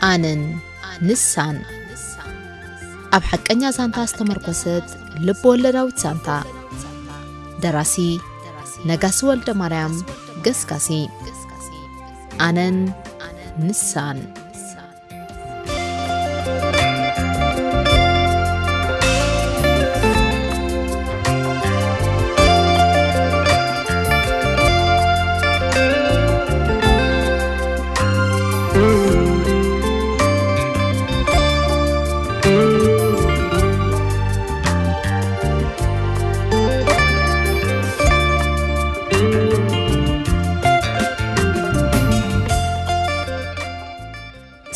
ኣነን ንሳን። ኣብ ሓቀኛ ዛንታ ዝተመርኮሰት ልብ ወለዳዊት ዛንታ። ደራሲ ነጋሲ ወልደ ማርያም፣ ገስጋሲ። ኣነን ንሳን።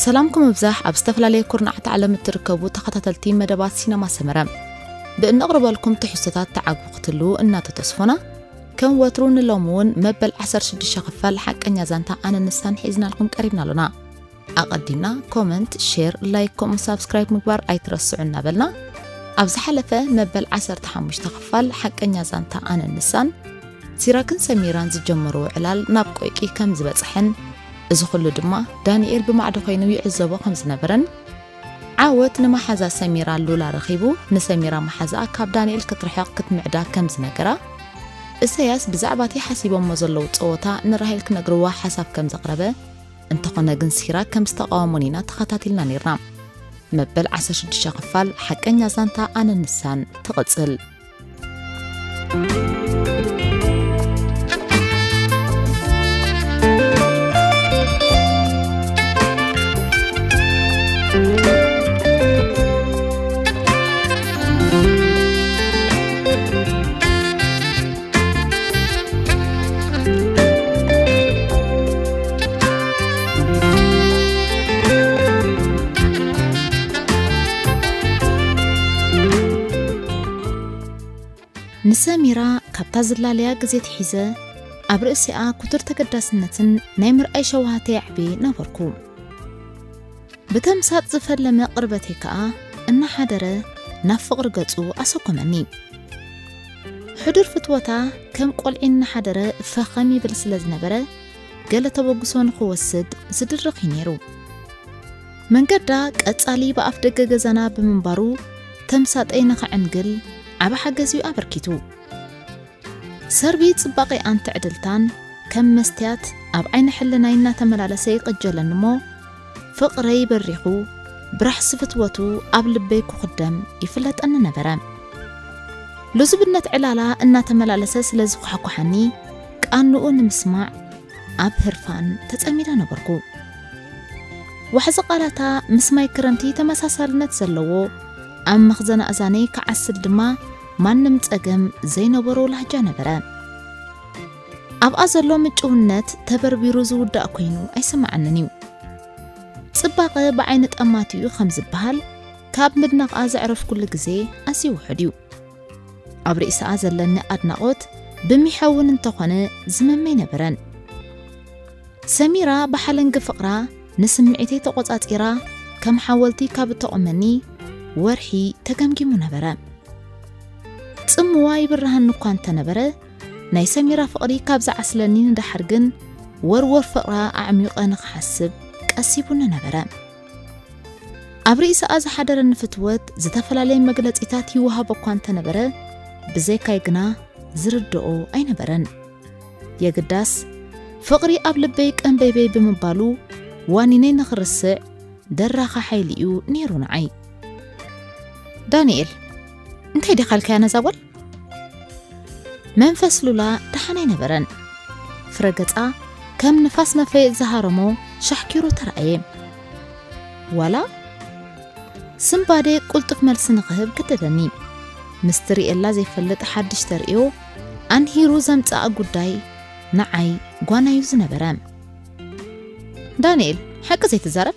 ሰላምኩም ይብዛሕ። ኣብ ዝተፈላለየ ኩርናዓት ዓለም እትርከቡ ተኸታተልቲ መደባት ሲነማ ሰመረ፣ ብእነቕርበልኩም ትሕዝቶታት ተዓጉ ክትህልዉ እናተተስፎና፣ ከም ወትሩ ንሎሚ እውን መበል ዓሰርተ ሽዱሽተ ክፋል ሓቀኛ ዛንታ ኣነን ንሳን ሒዝናልኩም ቀሪብና ኣሎና። ኣቐዲምና ኮመንት፣ ሼር፣ ላይክ ከምኡ ሳብስክራይብ ምግባር ኣይትረስዑ እናበልና፣ ኣብ ዝሓለፈ መበል ዓሰርተ ሓሙሽተ ክፋል ሓቀኛ ዛንታ ኣነን ንሳን፣ ሲራክን ሰሚራን ዝጀመርዎ ዕላል ናብ ቆይቂ ከም ዝበጽሐን፣ እዚ ኩሉ ድማ ዳንኤል ብማዕዶ ኮይኑ ይዕዘቦ ከም ዝነበረን፣ ዓወት ንመሓዛ ሰሚራ ሉላ ረኺቡ፣ ንሰሚራ መሓዛኣ ካብ ዳንኤል ክትርሕቕ ክትምዕዳ ከም ዝነገራ፣ እሰያስ ብዛዕባ እቲ ሓሲቦሞ ዘለዉ ጸወታ ንራሄል ክነግርዋ ሓሳብ ከም ዘቕረበ፣ እንተኾነ ግን ሲራክ ከም ዝተቃወሞን ኢና ተኸታቲልና ነይርና። መበል ዓሰርተ ሽዱሽተ ክፋል ሓቀኛ ዛንታ ኣነን ንሳን ትቕጽል። ንሰሚራ ካብታ ዝላለያ ግዜ ትሒዘ፣ ኣብ ርእሲኣ ክቱር ተገዳስነትን ናይ ምርኣይ ሸውሃተይ ኣዕብየ ነበርኩ። ብተምሳጥ ዝፈለመ ቅርበተይ ከኣ እናሓደረ ናብ ፍቕሪ ገጹ ኣሰጎመኒ። ሕዱር ፍትወታ ከም ቆልዒ እናሓደረ ፈኸም ይብል ስለ ዝነበረ፣ ገለ ተበግሶ ንኽወስድ ዝድርኽ እዩ ነይሩ። መንገዳ ቀጻሊ ብኣፍ ደገ ገዛና ብምንባሩ፣ ተምሳጠይ ንኽዕንግል ዓቢ ሓገዝ እዩ ኣበርኪቱ። ሰርቢ ጽባቐኣን ትዕድልታን ከም መስትያት ኣብ ዓይኒ ሕልናይ እናተመላለሰ ይቕጀለኒ እሞ፣ ፍቕረይ በሪኹ፣ ብራሕሲ ፍትወቱ ኣብ ልበይ ክኹደም ይፍለጠኒ ነበረ። ልዙብነት ዕላላ እናተመላለሰ ስለ ዝኳሕኳሓኒ፣ ቃንኡ ንምስማዕ ኣብ ህርፋን ተጸሚደ ነበርኩ። ዋሕዚ ቃላታ ምስ ማይ ክረምቲ ተመሳሳልነት ዘለዎ፣ ኣብ መኽዘን ኣእዛነይ ክዓስል ድማ ማንም ጸገም ዘይነበሮ ላህጃ ነበረ። ኣብኣ ዘሎ ምጭውነት ተበርቢሩ ዝውዳእ ኮይኑ ኣይስምዓንን እዩ። ጽባቐ ብዓይኒ ጠማት እዩ ከም ዝበሃል፣ ካብ ምድናቕኣ ዘዕረፍኩሉ ግዜ ኣዝዩ ውሑድ እዩ። ኣብ ርእስኣ ዘለኒ ኣድናቖት ብሚሐ እውን እንተኾነ ዝምም ኣይነበረን። ሰሚራ ብሓለንጊ ፍቕራ ንስምዒተይ ተቖጻጺራ ከም ሓወልቲ ካብ እተቖመኒ ወርሒ ተገምጊሙ ነበረ። ጽምዋ ይብርሃኒ እኳ እንተነበረ፣ ናይ ሰሚራ ፍቕሪ ካብ ዝዓስለኒ ንደሓር ግን፣ ወርወር ፍቕራ ኣዕሚቐ ንኽሓስብ ቀሲቡኒ ነበረ። ኣብ ርእስኣ ዝሓደረኒ ፍትወት ዝተፈላለየ መግለጺታት ይወሃቦ እኳ እንተነበረ፣ ብዘይካይ ግና ዝርድኦ ኣይነበረን። የግዳስ፣ ፍቕሪ ኣብ ልበይ ቀንበይበይ ብምባሉ፣ ዋኒነይ ንኽርስዕ ደራኺ ሓይሊ እዩ ነይሩ ንዓይ። ዳንኤል፣ እንታይ ዲኻ ኢልካያ ነዛ ጓል? መንፈስ ሉላ ደሓን ኣይነበረን። ፍረ ገጻ ከም ንፋስ ነፈየት ዝሃረሞ ሻሕኪሩ ተራእየ። ዋላ ስምባደ ቁልጡፍ መልሲ ንኽህብ ገደደኒ። ምስቲ ርእየላ ዘይፈልጥ ሓድሽ ተርእዮ ኣንሂሩ ዘምጽኣ ጉዳይ ንዓይ ጓናዩ ዝነበረ። ዳንኤል፣ ሓቂ ዘይትዛረብ?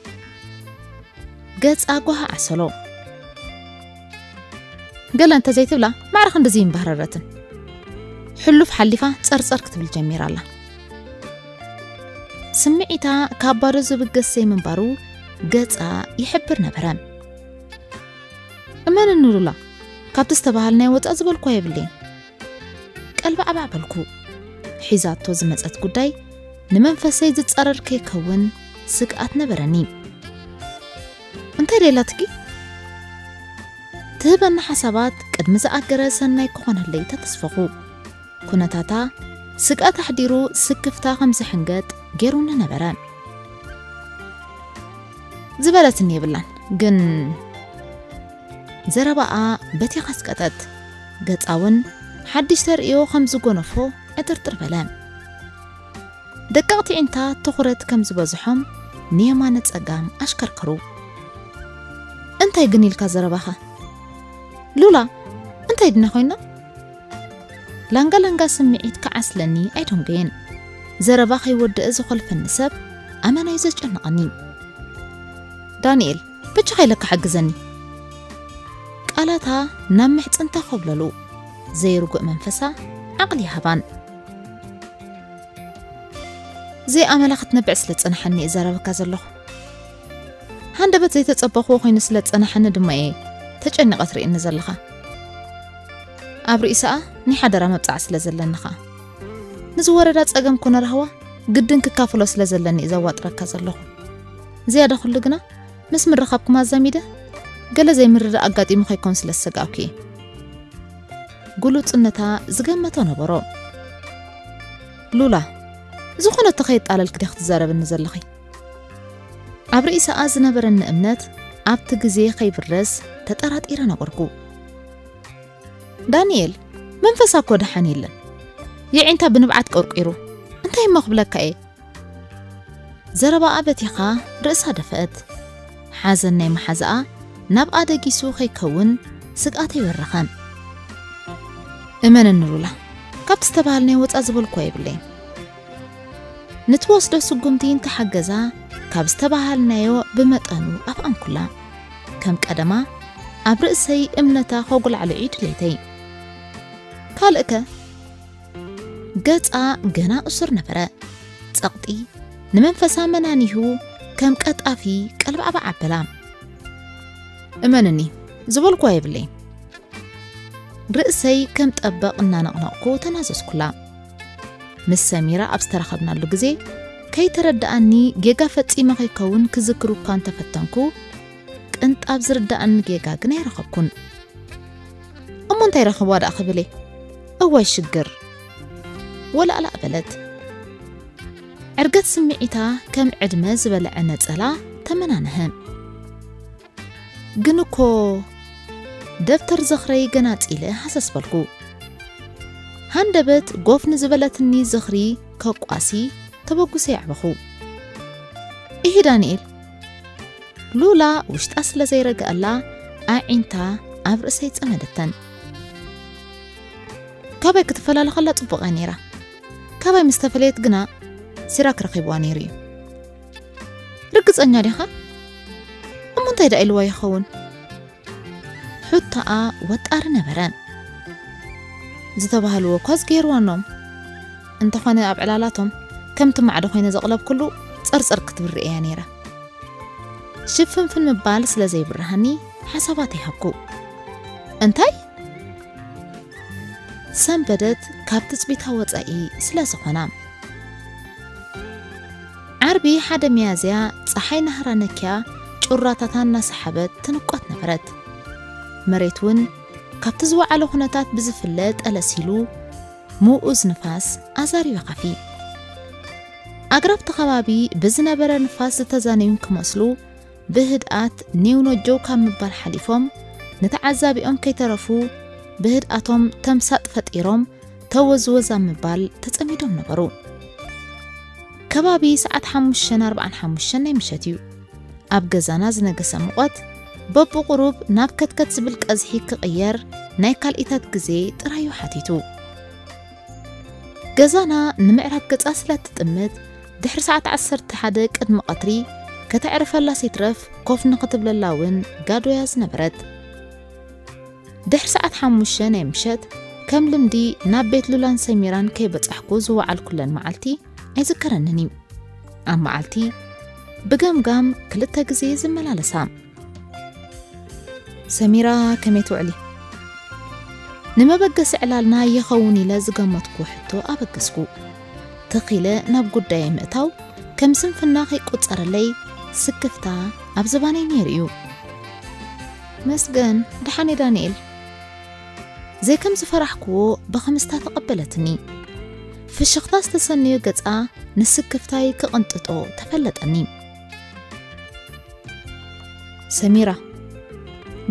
ገጻ ጓሃ ዓሰሎ። ገለ እንተ ዘይትብላ ማዕረ ክንድዚ ይምባህረረትን። ሕሉፍ ሓሊፋ ጸርጸር ክትብል ጀሚራ ኣላ። ስምዒታ ካብ ባዶ ዝብገስ ዘይምንባሩ ገጻ ይሕብር ነበረ። እመንኒ ሉላ፣ ካብቲ ዝተባሃልናዮ ወጻእ ዝበልኩ የብለይን። ቀልባዕባዕ በልኩ። ሒዛቶ ዝመጸት ጉዳይ ንመንፈሰይ ዝጻረር ከይከውን ስግኣት ነበረኒ። እንታይ ደላትኪ? ትህበና ሓሳባት ቅድሚ ዝኣገረ ሰናይ ክኾነለይ ተተስፈኹ። ኩነታታ ስግኣት ኣሕዲሩ ስክፍታ ከም ዝሕንገጥ ገይሩኒ ነበረ። ዝበለትኒ የብላን፣ ግን ዘረባኣ በቲኻ ኣስቀጠት። ገጻ እውን ሓድሽ ተርእዮ ከም ዝጎነፎ ዕጥርጥር በለ። ደቀቕቲ ዒንታ ትኹረት ከም ዝበዝሖም ንየማነ ጸጋም ኣሽከርከሩ። "እንታይ ግን ኢልካ ዘረባኻ? ሉላ፣ እንታይ ድና ኮይና?" ላንጋ ላንጋ ስምዒት ክዓስለኒ ኣይደንጎየን። ዘረባ ከይወደአ ዝኾልፈኒ ሰብ ኣመና እዩ ዘጨንቐኒ። "ዳንኤል፣ በጃኻ ኢለካ ሓግዘኒ።" ቃላታ ናብ ምሕጽንታ ኮብለሉ። ዘይርጉእ መንፈሳ ዓቕሊ ይሃባን። ዘይኣመላ ክትነብዕ ስለ ዝጸናሓኒ እዛረበካ ዘለኹ። ሃንደበት ዘይተጸበኽዎ ኮይኑ ስለ ዝጸናሓኒ ድማ እየ ተጨኒቐ ትርእየኒ ዘለኻ። ኣብ ርእሰኣ ናይ ሓደራ መብጻዕ ስለ ዘለኒ ኸኣ፣ ንዝወረዳ ጸገም ኮነ ራህዋ ግድን ክካፍሎ ስለ ዘለኒ እየ ዘዋጥረካ ዘለኹ። ዝያዳ ኩሉ ግና ምስ ምርኻብኩም ኣዛሚደ ገለ ዘይምርዳእ ኣጋጢሙ ከይኮን ስለ ዝሰጋእኩ እየ። ግሉጽነታ ዝገመቶ ነበሮ። ሉላ፣ ዝኾነ ተኸይጣለልክ ዲያ ክትዛረብኒ ዘለኺ? ኣብ ርእሰኣ ዝነበረኒ እምነት ኣብቲ ግዜ ከይብረስ ተጠራጢረ ነበርኩ። ዳንኤል፣ መንፈሳ እኮ ደሓን የለን። የዒንታ ብንብዓት ቆርቂሩ። እንታይ እሞ ክብለካ እየ? ዘረባኣ በቲኻ ርእሳ ደፍአት። ሓዘን ናይ መሓዛኣ ናብኣ ደጊሱ ከይከውን ስግኣተይ በረኸ። እመነኒ ሉላ፣ ካብቲ ዝተባሃልናዮ ወጻ ዝበልኩዋ የብለይን። ንትወስዶ ስጉምቲ እንተሓገዛ ካብ ዝተባሃልናዮ ብመጠኑ ኣፍኣንኩላ። ከም ቀደማ ኣብ ርእሰይ እምነታ ከጉላዕልዑ ድሌተይ። ካልእከ ገጻ ገና እሱር ነበረ። ጸቕጢ ንመንፈሳ መናኒሁ ከም ቀጣፊ ቀልባዕባዕ ኣበላ። እመንኒ፣ ዝበልኩዋ የብለይን። ርእሰይ ከም ጠበቕ እናነቕነቕኩ ተናዘዝኩላ። ምስ ሰሚራ ኣብ ዝተራኸብናሉ ግዜ ከይተረድኣኒ ጌጋ ፈጺመ ከይከውን ክዝክር እኳ እንተፈተንኩ፣ ቅንጣብ ዝርድኣኒ ጌጋ ግን ኣይረኸብኩን። እሞ እንታይ ረኽብዋ ደኣ ክብል እየ? እዋይ ሽግር። ወላእላእ በለት። ዕርገት ስምዒታ ከም ዕድመ ዝበልዐ ነጸላ ተመናንሀ። ግን እኮ ደብተር ዝኽረይ ገናጺለ ሃሰስ በልኩ። ሃንደበት ጎፍ ንዝበለትኒ ዝኽሪ ከቋሲ ተበጉሰ የዕበኹ። ኢሂ ዳንኤል፣ ሉላ ውሽጣ ስለ ዘይረግኣላ ኣዒንታ ኣብ ርእሰይ ጸመደተን። ካባይ ክትፈላለ ከላ ጽቡቕ እያ ነይራ። ካባይ ምስ ተፈለየት ግና ሲራክ ረኺብዋ ነይሩ እዩ። ርግጸኛ ዲኻ? እሞ እንታይ ደኣ ኢልዋ ይኸውን? ሕቶኣ ወጣሪ ነበረ። ዝተባህልዎ እኳ ዝገይርዋ እኖም። እንተኾነ ኣብ ዕላላቶም ከምቲ ማዕዶ ኮይነ ዘቕለብኩሉ ጸርጸር ክትብሪ እያ ነይራ። ሽፍንፍን ምባል ስለ ዘይብርሃኒ ሓሳባት ይሃብኩ። እንታይ? ሰንበደት ካብ ትጽቢታ ወጻኢ ስለ ዝኾና። ዓርቢ ሓደ ሚያዝያ ጸሓይ ናህራ ነኪያ ጩራታታ እናሰሓበት ትንቆት ነበረት። መሬት እውን ካብቲ ዝወዓለ ኩነታት ብዝፍለ ጠለስ ኢሉ ምኡዝ ንፋስ ኣዛርዩ ካፊ። ኣግራብቲ ከባቢ ብዝነበረ ንፋስ ዝተዛነዩን ክመስሉ ብህድኣት ኔውኖጆው ካብ ምባል ሓሊፎም ንተዓዛቢኦም ከይተረፉ ብህድኣቶም ተምሳጥ ፈጢሮም ተወዝወዝ ኣብ ምባል ተጸሚዶም ነበሩ። ከባቢ ሰዓት ሓሙሽተን ኣርብዓን ሓሙሽተን ናይ ምሸት እዩ። ኣብ ገዛና ዝነገሰ ሙቐት በብቑሩብ ናብ ከትከት ዝብል ቀዝሒ ክቕየር ናይ ካልኢታት ግዜ ጥራዩ ሓቲቱ። ገዛና ንምዕራብ ገጻ ስለ እትጥምት ድሕሪ ሰዓት ዓሰርተ ሓደ ቅድሚ ቀትሪ ከተዕርፈላስ ይትረፍ ኮፍ ንኽትብለላ እውን ጋዶያ ዝነበረት። ድሕሪ ሰዓት ሓሙሽተ ናይ ምሸት ከም ልምዲ ናብ ቤት ሉላን ሰሚራን ከይበጻሕኩ ዝወዓልኩለን መዓልቲ ኣይዝከረንን እዩ። ኣብ መዓልቲ ብገምጋም ክልተ ግዜ ዝመላለሳ። ሰሚራ፣ ከመይ ትውዕሊ? ንመበገሲ ዕላልና ይኸውን ኢለ ዝገመትኩ ሕቶ ኣበገስኩ። ትኺለ ናብ ጉዳየ ምእታው ከም ስንፍና ከይቆጸረለይ ስክፍታ ኣብ ዝባነይ ነይሩ እዩ። መስገን፣ ደሓን እየ ዳንኤል። ዘይከም ዝፈራሕክዎ ብኸምስታ ተቐበለትኒ። ፍሽኽታ ዝተሰነዮ ገጻ ንስክፍታይ ክቕንጥጦ ተፈለጠኒ። ሰሚራ፣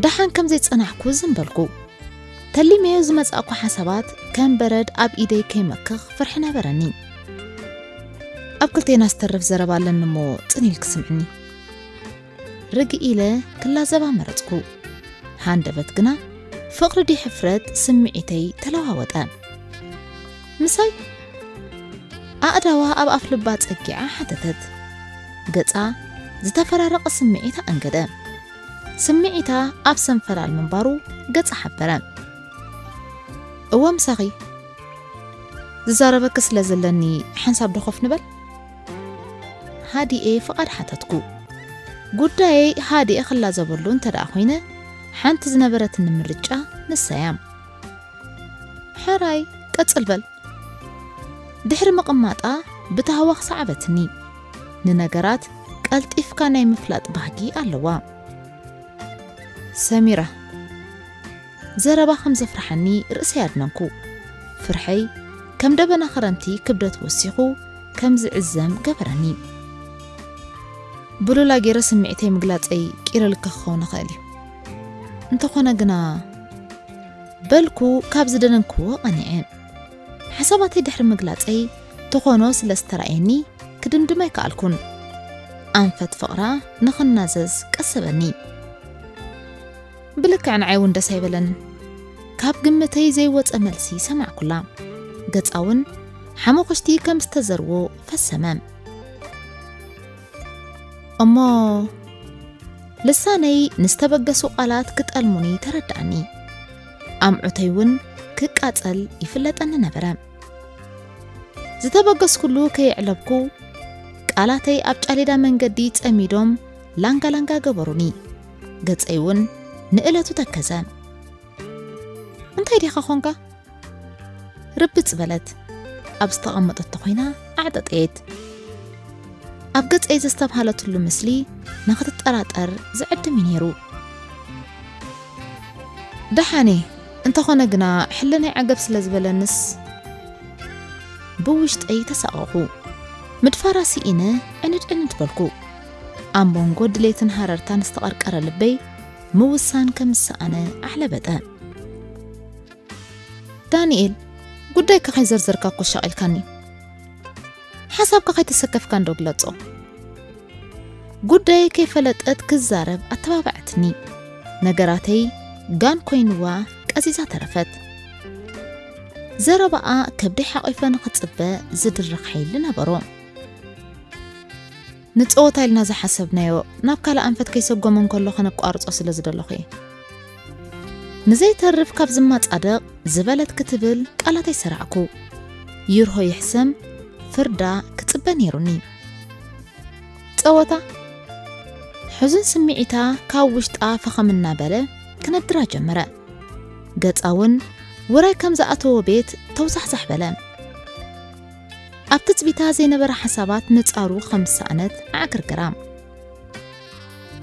ደሓን ከም ዘይጸናሕኩ ዝም በልኩ። ተሊመዮ ዝመጻእኩ ሓሳባት ከም በረድ ኣብ ኢደይ ከይመክኽ ፍርሒ ነበረኒ። ኣብ ክልቴና ዝተርፍ ዘረባ ኣለኒ እሞ ጽን ኢልኪ ስምዕኒ። ርግእ ኢለ ክላዘባ መረጽኩ። ሃንደበት ግና ፍቕሪ ድዩ ሕፍረት ስምዒተይ ተለዋወጠ። ምሳይ ኣእዳዋ ኣብ ኣፍ ልባ ጸጊዓ ሓተተት። ገጻ ዝተፈራረቐ ስምዒት ኣንገደ። ስምዒታ ኣብ ሰንፈላል ምንባሩ ገጻ ሓበረ። እወ ምሳኺ። ዝዛረበኪ ስለ ዘለኒ ሓንሳብ ዶ ኮፍ ንበል? ሃዲኤ ፍቓድ ሓተትኩ። ጉዳየይ ሃዲኤ ክላዘበሉ እንተ ደኣ ኮይነ፣ ሓንቲ ዝነበረትኒ ምርጫ ንሳ እያ። ሕራይ፣ ቀጽል በል። ድሕሪ ምቕማጣ ብታህዋኽ ሰዓበትኒ። ንነገራት ቀልጢፍካ ናይ ምፍላጥ ባህጊ ኣለዋ። ሰሚራ፣ ዘረባ ከም ዘፍርሓኒ ርእሰይ ኣድነንኩ። ፍርሐይ ከም ደበና ክረምቲ ክብደት ወሲኹ ከም ዝዕዘም ገበረኒ። ብሉላ ገይረ ስምዒተይ ምግላጸይ ቂርልካ ክኸውን ይኽእል እዩ። እንተኾነ ግና በልኩ ካብ ዝደነንክዎ ቀኒዐ። ሓሳባተይ ድሕሪ ምግላጸይ ትኾኖ ስለ ዝተራእየኒ ክድምድም ኣይከኣልኩን። ኣንፈት ፍቕራ ንኽናዘዝ ቀሰበኒ። ብልክዕ ንዓይ እውን ደስ ኣይበለንን። ካብ ግምተይ ዘይወጸ መልሲ ሰማዕኩላ። ገጻ እውን ሓመኹሽቲ ከም ዝተዘርዎ ፈሰመ። እሞ ልሳነይ ንዝተበገሱ ቃላት ክጠልሙኒ ተረዳእኒ። ኣምዑተይ እውን ክቃጸል ይፍለጠኒ ነበረ። ዝተበገስኩሉ ከየዕለብኩ ቃላተይ ኣብ ጫሌዳ መንገዲ ጸሚዶም ላንጋ ላንጋ ገበሩኒ። ገጸይ እውን ንእለቱ ተከዘ። እንታይ ዲኻ ኾንካ? ርብጽ በለት። ኣብ ዝተቐመጠቶ ኮይና ኣዕጠጠየት። ኣብ ገጸይ ዘስተብሃለትሉ ምስሊ ንኽትጠራጠር ዝዕድም እዩ ነይሩ። ደሓኔ፣ እንተኾነ ግና ሕልናይ ዓገብ ስለ ዝበለንስ ብውሽጠይ ተሳቐኹ። ምድፋራ ስኢነ ዕንድ ዕንድ በልኩ። ኣብ መንጎ ድሌትን ሃረርታን ዝተቐርቀረ ልበይ ምውሳን ከም ዝሰኣነ ኣሕለበጠ። ዳንኤል፣ ጉዳይካ ከይዘርዘርካ እኮ ሻቒልካኒ። ሓሳብካ ከይተሰከፍካ እንዶ ግለጾ። ጉዳይ ከይፈለጠት ክዛረብ ኣተባባዕትኒ። ነገራተይ ጋን ኮይንዋ ቀዚዛ ተረፈት። ዘረባኣ ከብደይ ሓቒፈ ንኽጽበ ዝድርኽ ሓይሊ ነበሮ። ንጸወታ ኢልና ዝሓሰብናዮ ናብ ካልእ ኣንፈት ከይሰጎመ እንከሎ ከነቋርጾ ስለ ዝደለኹ እየ። ንዘይተርፍ ካብ ዝማጻደቕ ዝበለት ክትብል ቃላተይ ሰራዕኩ። ይርሆ ይሕሰም ፍርዳ ክጽበ ነይሩኒ። ጸወታ? ሕዙን ስምዒታ ካብ ውሽጣ ፈኸም እናበለ ክነድራ ጀመረ። ገጻ እውን ውራይ ከም ዝኣተዎ ቤት ተውዛሕዛሕ በለ። ኣብ ትጽቢታ ዘይነበረ ሓሳባት ምጻሩ ከም ዝሰኣነት ኣዕግርግራ።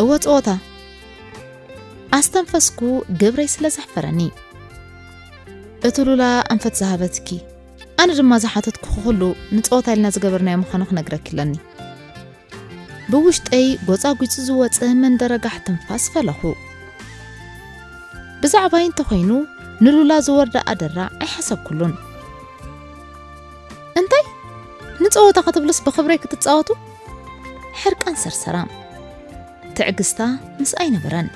እወ ጸወታ። ኣስተንፈስኩ ግብረይ ስለ ዘሕፈረኒ። እቲ ሉላ ኣንፈት ዝሃበትኪ፣ ኣነ ድማ ዝሓተትኩ ኩሉ ንጸወታ ኢልና ዝገበርናዮ ምዃኑ ክነግረኪ ኣለኒ። ብውሽጠይ ጎጻጒጹ ዝወጸ መንደረጋሕ ትንፋስ ፈለኹ። ብዛዕባይ እንተኾይኑ ንሉላ ዝወርዳ ኣደራዕ ኣይሓሰብኩሉን። እንታይ? ንጸወታ ክትብሉስ ብኽብረይ ክትጻወቱ? ሕርቃን ሰርሰራ። ትዕግስታ ምስ ኣይነበረን።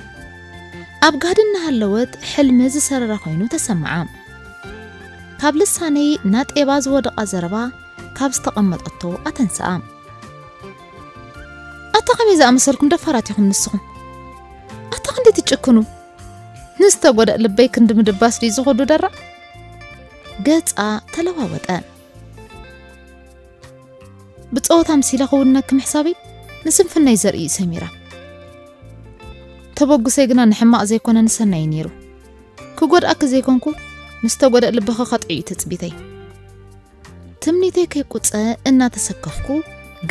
ኣብ ጋህዲ እናሃለወት ሕልሚ ዝሰረረ ኮይኑ ተሰምዓ። ካብ ልሳነይ ናጤባ ዝወደቓ ዘረባ ካብ ዝተቐመጠቶ ኣተንስኣ። ኣታ ከመይ ዝኣመሰልኩም ደፋራት ኢኹም ንስኹም? ኣታ ክንደይ ትጭክኑ? ንዝተጎድእ ልበይ ክንዲ ምድባስ ድዩ ዝኹሉ ደራዕ? ገጻ ተለዋወጠ። ብጸወታ ምሲለ ክውነኪ ምሕሳበይ ንስንፍናይ ዘርኢ እዩ ሰሚራ። ተበጉሰይ ግና ንሕማቕ ዘይኮነ ንሰናይ እዩ ነይሩ። ክጎድኣኪ ዘይኮንኩ ንዝተጎድእ ልብኺ ከጥዕዩ ትጽቢተይ። ትምኒተይ ከይቁጸ እናተሰከፍኩ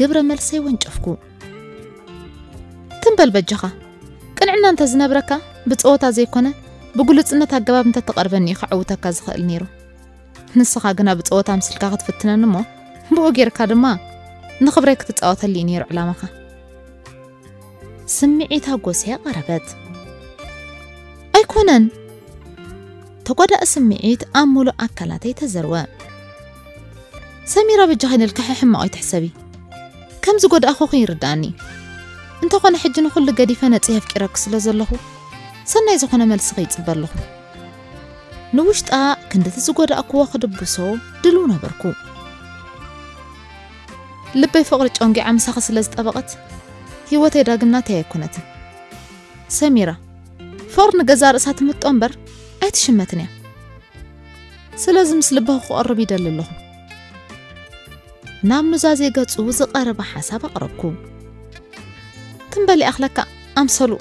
ግብረ መልሰይ ወንጨፍኩ። ትም በል በጃኻ፣ ቅንዕና እንተ ዝነብረካ ብጸወታ ዘይኮነ ብግሉጽነት ኣገባብ እንተትቐርበኒ እዩ ክዕውተካ ዝኽእል ነይሩ። ንስኻ ግና ብጸወታ ኣምሲልካ ክትፍትነኒ እሞ ብኡ ጌርካ ድማ ንኽብረይ ክትጻወተሊ እዩ ነይሩ ዕላማኻ። ስምዒታ ጎስያ ቀረበት። ኣይኮነን። ተጓዳኢ ስምዒት ኣብ ሙሉእ ኣካላተይ ተዘርወ። ሰሚራ፣ በጃኺ ንልክሐ ሕማቕ ኣይትሕሰቢ። ከም ዝጎዳእኹኺ ይርድኣኒ። እንተኾነ ሕጂ ንኹሉ ገዲፈ ነጽየ ኣፍቂረኪ ስለ ዘለኹ ሰናይ ዝኾነ መልስኺ ይጽበ ኣለኹ። ንውሽጣ ክንድቲ ዝጎዳእክዎ ክድብሶ ድልው ነበርኩ። ልበይ ፍቕሪ ጨንጊዓ ምሳኺ ስለ ዝጠበቐት ህይወተይ ዳግም ናተይ ኣይኮነትን። ሰሚራ፣ ፍቕሪ ንገዛእ ርእሳ ትምጦ እምበር ኣይትሽመትን እያ። ስለዚ ምስ ልብኺ ክቐርብ ይደሊ ኣለኹ። ናብ ኑዛዜ ገጹ ዝቐረበ ሓሳብ ኣቕረብኩ። ትም በል ይኣኽለካ ኣምሰሉ።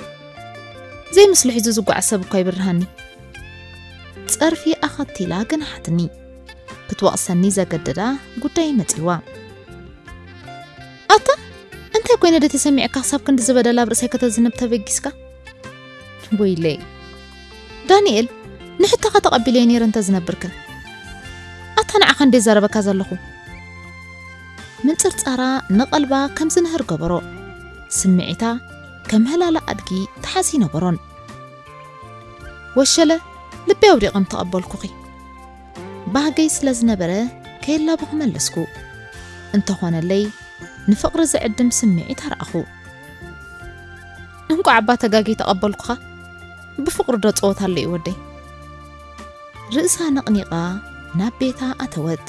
ዘይምስሉ ሒዙ ዝጓዓዝ ሰብ እኳ ይብርሃኒ። ጸርፊ ኣኸቲላ ገናሓትኒ። ክትወቕሰኒ ዘገደዳ ጉዳይ መጺዋ። ኣታ፣ እንታይ ኮይነ ዶ ተሰሚዕካ ክሳብ ክንዲ ዝበደላ ኣብ ርእሰይ ከተዝንብ ተበጊስካ? ወይለይ። ዳንኤል፣ ንሕቶኻ ተቐቢለዮ ነይረ እንተ ዝነብርከ። ኣታ ንዓኻ እንዴ ዘረበካ ዘለኹ? ምንጽርጻራ ንቐልባ ከም ዝንህር ገበሮ። ስምዒታ ከም ህላላ ኣድጊ ተሓሲ ነበሮን። ወሸለ፣ ልበይ ኣውዲቐ ምተቐበልኩኺ። ባህገይ ስለ ዝነበረ ከየላበኹ መለስኩ። እንተኾነለይ ንፍቕሪ ዝዕድም ስምዒት ኣርኣኹ። እንቋዕ እባ ተጋጊ ተቐበልኩኻ። ብፍቕሪ ዶ ጸወታ ኣሎ እዩ ወደይ? ርእሳ ነቕኒቓ ናብ ቤታ ኣተወት።